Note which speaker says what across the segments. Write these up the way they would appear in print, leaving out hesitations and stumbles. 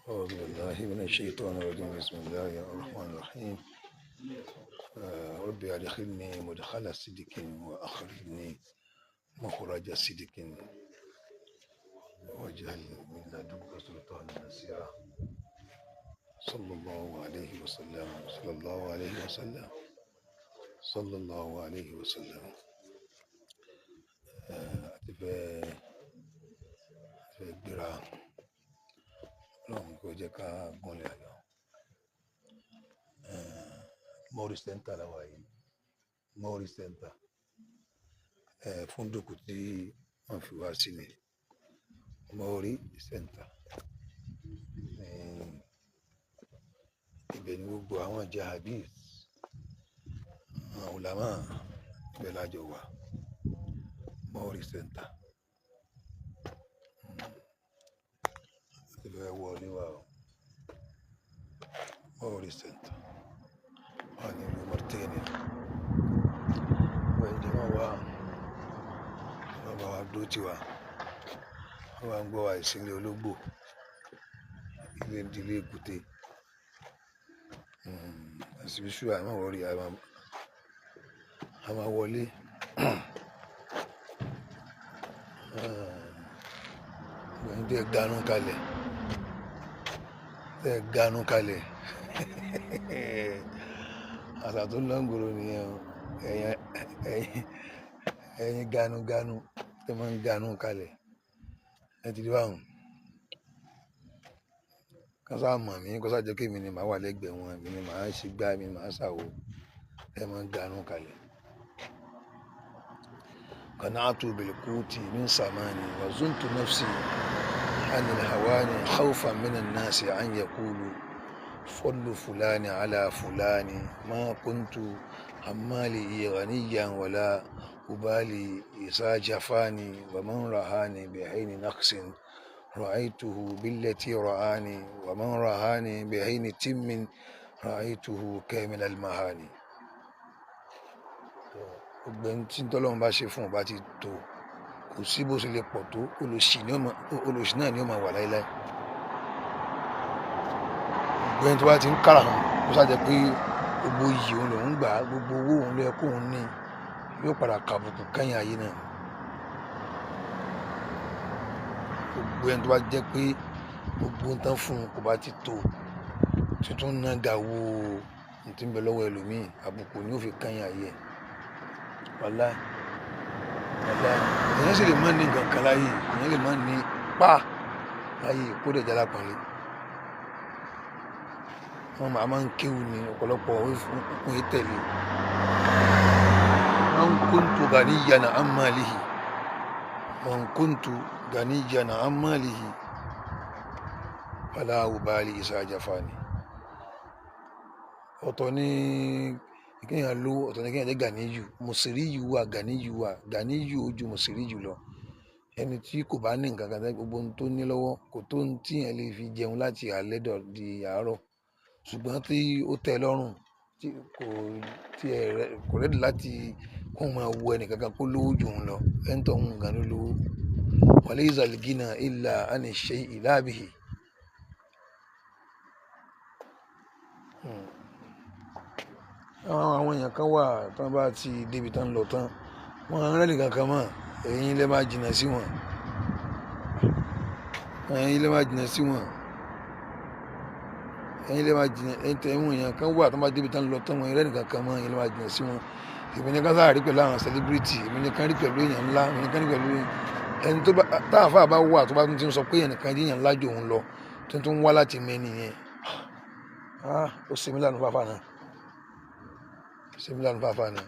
Speaker 1: أعوذ بالله من الشيطان الرجيم. بسم الله الرحمن الرحيم. ربي أدخلني مدخل صدق وأخرجني مخرج صدق واجعل من لدنك سلطانا نصيرا. صلى الله عليه وسلم، صلى الله عليه وسلم، صلى الله عليه وسلم. Àti fẹ́ gbéra. Ọlọ́run kó jẹ́ ká gúnlẹ̀ ayọ̀. Mori Center la wà yìí. Mori Center. Fún dùkú tí wọ́n fi wá sí ni. Mori Center. Ibẹ̀ ni gbogbo àwọn jahadis, àwọn ulama, ibẹ̀ la jọ wà. Mori Center. Àti fẹ́ wọlé wa o. Mori Center. Wà ní ìlú Mauritania. Gbogbo ẹ̀yin jàmá wa, wọ́n bá wa dúró tì wá. Wọ́n bá ń gbọ́ wa ìsìnlẹ̀ ológbò. Ilé ìdílé èkúté. Àsìbísù a máa wọrí, a máa wọlé. Gbogbo ẹ̀yin tí ẹ ganu kalẹ̀. Tẹ́ ẹ ganu kalẹ̀. Àṣà tó lọ́ ń gbòòrò nìyẹn o. Ẹ̀yin ganu ganu, tẹ́ máa ń ganu kalẹ̀. Ẹ ti rí báhun. Kán sá mọ̀ mí, kó sá jẹ́ pé èmi ni màá wà lẹ́gbẹ̀ẹ́ wọn, èmi ni màá ṣe gbá, èmi ni màá ṣàwo. Ẹ máa ń ganu kalẹ̀. Qana'tu bil quti min samani wa zuntu nafsi anil hawani khawfan minan nasi an yaqulu fadlu fulani ala fulani ma kuntu ammali ghaniyan wala ubali isa jafani wa man rahani bi'ayni naqsin ra'aytuhu billati ra'ani wa man rahani bi'ayni timmin ra'aytuhu kamil al-mahani. Gbogbo ẹni tí tọ́lọ́run bá ṣe fún un bá ti tó, kò sí bó ṣe lè pọ̀ tó, olòṣì náà ni ó máa wà láéláé. Gbogbo ẹni tó bá ti ń kàrà hàn, kó sá jẹ́ pé gbogbo iyì òun lòún gbà, gbogbo owó òun ló yẹ kó òun ní, yóò padà kàbùkù kẹ́yìn ayé náà. Gbogbo ẹni tó bá jẹ́ pé gbogbo ohun tán fún un kò bá ti tó, tuntun náà ga wo ohun tí ń bẹ lọ́wọ́ ẹlòmíì, àbùkù ni ó fi kẹ́yìn ayé ẹ̀. Wàláì, wàláì. Èèyàn sì lè má ní nǹkan kan láyé, èèyàn lè má ní pa láyé kó dẹ̀ jẹ́ alápọ̀nlé. Wọ́n máa ń kéwú ni ọ̀pọ̀lọpọ̀ òun yìí tẹ̀lé. Man kuntu ghaniyan an malihi, man kuntu ghaniyan an malihi, fala ubali isa jafani. Ọ̀tọ̀ ni kéèyàn lówó, ọ̀tọ̀ ni kéèyàn jẹ́ ganiyu. Mùsíríyù wà, ganiyu wà, ganiyu ó ju mùsíríyù lọ. Ẹni tí kò bá ní nǹkan kan tẹ́lẹ̀, gbogbo ohun tó ní lọ́wọ́ kò tó ohun tí èèyàn lè fi jẹun láti alẹ́ di àárọ̀. Ṣùgbọ́n tí ó tẹ́ lọ́rùn, tí kò tí ẹ rẹ, kò ready láti kó máa wo ẹni kankan kó lówó ju òun lọ. Ẹni tó ń gan ló lówó. Wa laysa al-ghina illa ani shay'i la bihi. Àwọn èèyàn kan wà tí wọ́n bá ti débi tán lọ tán, wọ́n á rẹ́ni kankan mọ́, ẹ̀yin lẹ máa jìnnà sí wọn. Ẹ̀yin lẹ máa jìnnà sí wọn. Ẹ̀yin lẹ máa jìnnà, ẹ̀yin tẹ àwọn èèyàn kan wà tí wọ́n bá débi tán lọ tán, wọ́n rẹ́ni kankan mọ́, ẹ̀yin lẹ máa jìnnà sí wọn. Èmi ní ká sáà rí pẹ̀lú àwọn celebrity, èmi ní ká rí pẹ̀lú èèyàn ńlá, èmi ní ká rí pẹ̀lú ẹni tó bá, tá àfáà bá wà tó bá tún ti ń sọ pé ẹnìkan jẹ́ èèyàn ńlá ju òun lọ, tó tún wá láti mọ ẹni yẹn. Ah, ó ṣe mí lánàá fáfáà náà. Ṣe mí lánàá fáfáà náà.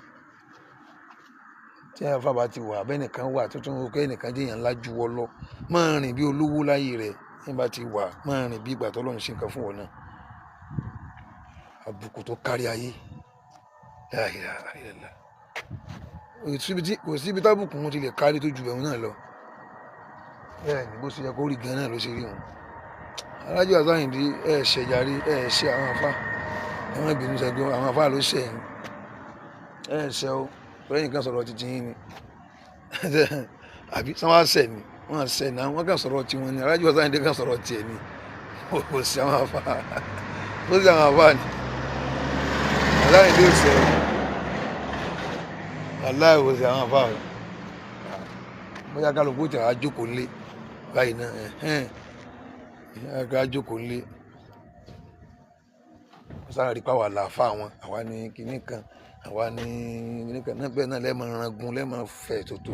Speaker 1: Tí àfáà bá ti wà, bẹ́ẹ̀ nìkan wà tó tún rò pé ẹnìkan jẹ́ èèyàn ńlá ju ọ lọ, máa rìn bí olówó láyé rẹ̀. Tí bá ti wà, máa rìn bí ìgbà tó Ọlọ́run ṣe nǹkan fún ọ náà. Àbùkù tó kárí ayé. La ilaha illallah. Kò síbi tábùkù wọn ti lè kárí tó ju ẹ̀hún náà lọ. Bẹ́ẹ̀ ni bó ṣe yẹ kó rí gan náà ló ṣe rí wọn. Alájọ Àsáyìndé, ẹ ṣẹ̀ jàre, ẹ ṣẹ̀ àwọn àfáà. Ẹ má bínú sẹ́gbẹ́, àwọn àfáà ló ṣẹ̀ yín. Ẹ ṣẹ̀ o, lẹ́yìn kan sọ̀rọ̀ titi yín ni. Àbí sọ wá ṣẹ̀ ni, wọ́n ṣẹ̀ náà, wọ́n kàn sọ̀rọ̀ tiwọn ni. Alájọ Àsáyìndé kàn sọ̀rọ̀ tiẹ̀ ni. Kò sí àwọn afa, kò sí àwọn afa ni aláìní ò sẹ, aláì kò sí àwọn afa o. Bóyá kálukú tí a jókòó lé báyìí náà, ẹhẹn, ká jókòó lé sára rí pa wà láàfà wọn, àwa ní kinní kan, àwa ní kinní kan náà, bẹ́ẹ̀ náà lẹ́ẹ̀mọ rangun, lẹ́ẹ̀mọ fẹ̀ tòtò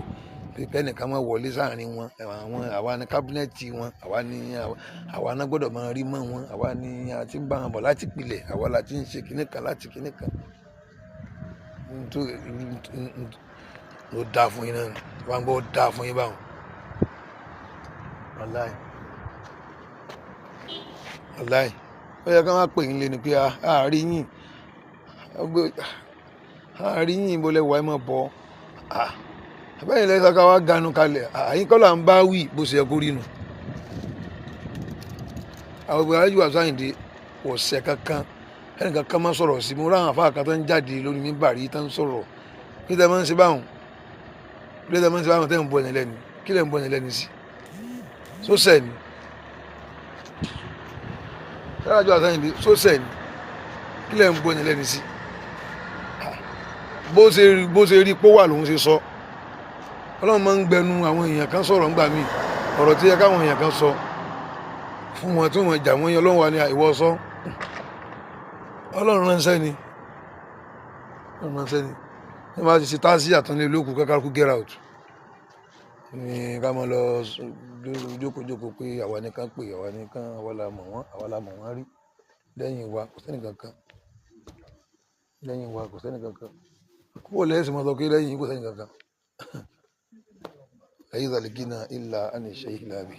Speaker 1: pípẹ́ nìkan máa wọlé sáàrin wọn. Àwọn àwa ní kábínẹ̀tì wọn, àwa ní àwa náà gbọ́dọ̀ máa rí mọ́ wọn, àwa ní a ti ń bá wọn bọ̀ láti pilẹ̀, àwa la ti ń ṣe kinní kan láti kinní kan tó ló dáa fún yín náà. Wọn gbọ́ dáa fún yín báwọn. Wàláì, wàláì, ó yẹ ká má pè yín lé ni pé àárín yín, àárín yín, bó lẹ wà, ẹ má bọ̀. Àbẹ́yìn lẹ́yìn sọ́ka wá ganu kalẹ̀, àyín kọ́ là ń bá wí bó ṣe yẹ kó rí nu. Àwọn ìgbà alájú Wasiu Ayinde kò ṣẹ̀ kankan, ẹnìkan kan máa sọ̀rọ̀ sí mo ráhùn àfáà kan tó ń jáde lórí mímbàrí tó ń sọ̀rọ̀. Kí lẹ máa ń ṣe báwọn? Kí lẹ máa ń ṣe báwọn tẹ́ ń bọ ẹni lẹ́nu? Kí lẹ ń bọ ẹni lẹ́nu sí? Sósẹ̀ ni alájú Wasiu Ayinde, sósẹ̀ ni. Kí lẹ ń bọ ẹni lẹ́nu sí? Bó ṣe rí pó wà lòun ṣe sọ. Ọlọ́run máa ń gbẹnu àwọn èèyàn kan sọ̀rọ̀ ńgbà míì. Ọ̀rọ̀ tí yẹ káwọn èèyàn kan sọ fún wọn tí wọ́n jà wọ́n yẹn, Ọlọ́run wà ní ìwọ sọ. Ọlọ́run ránṣẹ́ ni, Ọlọ́run ránṣẹ́ ni. Ní wọ́n bá ti ṣe táàsì àtúnlé olókùn, kákàkú get out ní ká máa lọ jókòó-jókòó pé àwa nìkan pè, àwa nìkan, àwa la mọ̀ wọ́n, àwa la mọ̀ wọ́n rí. Lẹ́yìn wa kò sẹ́nì kankan, lẹ́yìn wa kò sẹ́nì kankan. Kúrò lẹ́yìn sì máa sọ pé lẹ́yìn kò sẹ́nì kankan. Ayé zalikina illa ani ṣe ìlà bi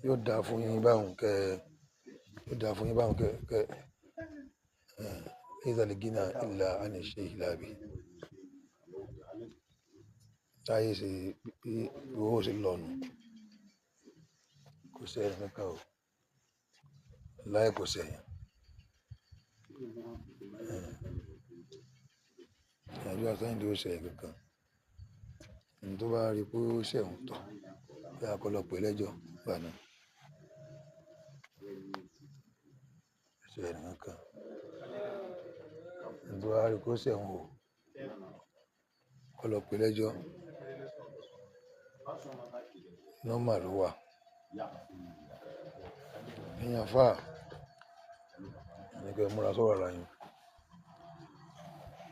Speaker 1: yóò dáa fún yín báwọn kẹ, yóò dáa fún yín báwọn kẹ kẹ. Ayé zalikina illa ani ṣe ìlà bi táyé ṣe bí owó ṣe lọ́nu, kò sí ẹni kankan o, láì kò sẹ́yìn. Àjọ àsáyìndé ó ṣe kankan. Ẹni tó bá rí pé ó ṣẹ̀wọ̀n tọ̀, bí a kọ́ lọ pè lẹ́jọ́ gbà náà. Ṣe ẹni kankan. Ẹni tó bá rí pé ó ṣẹ̀wọ̀n o, kọ́ lọ pè lẹ́jọ́. Nọ́mà ló wà. Ẹ̀yin àfáà, ẹni kẹ́ ẹ múra sọ́rọ̀ ara yín.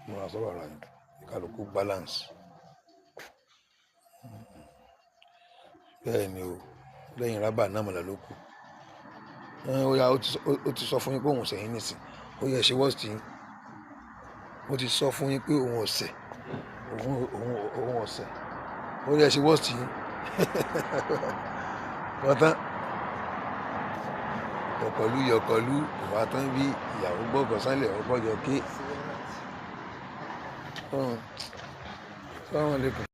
Speaker 1: Múra sọ́rọ̀ ara yín. Ìkàlùkù balance. Bẹ́ẹ̀ ni o, lẹ́yìn rábà náà mọ̀lá ló kù. Ó yá, ó ti sọ fún yín pé òun ò ṣẹ̀yìn nísìn. Ó yẹ ṣe worst yín. Ó ti sọ fún yín pé òun ò ṣẹ̀. Òun ò ṣẹ̀. Ó yẹ ṣe worst yín. Wọ́n tán. Ọ̀kọ̀lú yọ̀kọ̀lú, ìwà tán bí ìyàwó gbọ́kọ̀ sálẹ̀ ọkọ̀ jọ ké. Assalamu alaikum.